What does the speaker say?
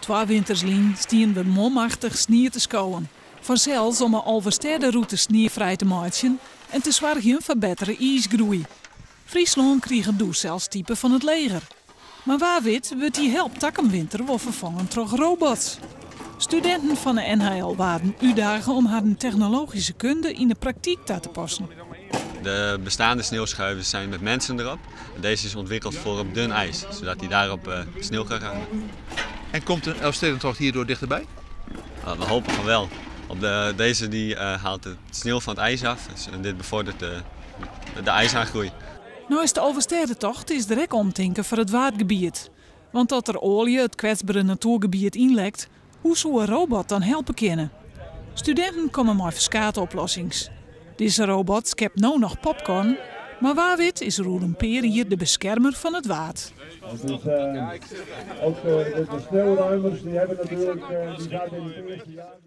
Twa winters lyn stienen we manmachtich snie te skowen. Fansels om 'e Alvestêderûte sniefrij te meitsjen en te soargjen foar bettere iisgroei. Fryslân krige doe sels stipe fan it leger. Mar wa wit wurdt dy help takom winter wol ferfongen troch robots. Studinten fan 'e NHL waarden útdage om harren technologyske kunde yn 'e praktyk ta te passen. De bestaande sneeuwschuivers zijn met mensen erop. Deze is ontwikkeld voor op dun ijs, zodat hij daarop sneeuw kan ruimen. En komt de Elfstedentocht hierdoor dichterbij? We hopen van wel. Op deze die haalt het sneeuw van het ijs af dus, en dit bevordert de ijsaangroei. Neist de Alvestêdetocht is der ek omtinken foar it Waadgebiet. Want as der oalje it kwetsbere natoergebiet ynlekt, hoe soe in robot dan helpe kinne? Studinten komme mei ferskate oplossings. Dizze robot skept no noch popcorn, mar wa wit is er oer in pear jier de beskermer fan it Waad. Dus ook de sneeuwruimers die hebben natuurlijk, die zaten in het eerste jaar.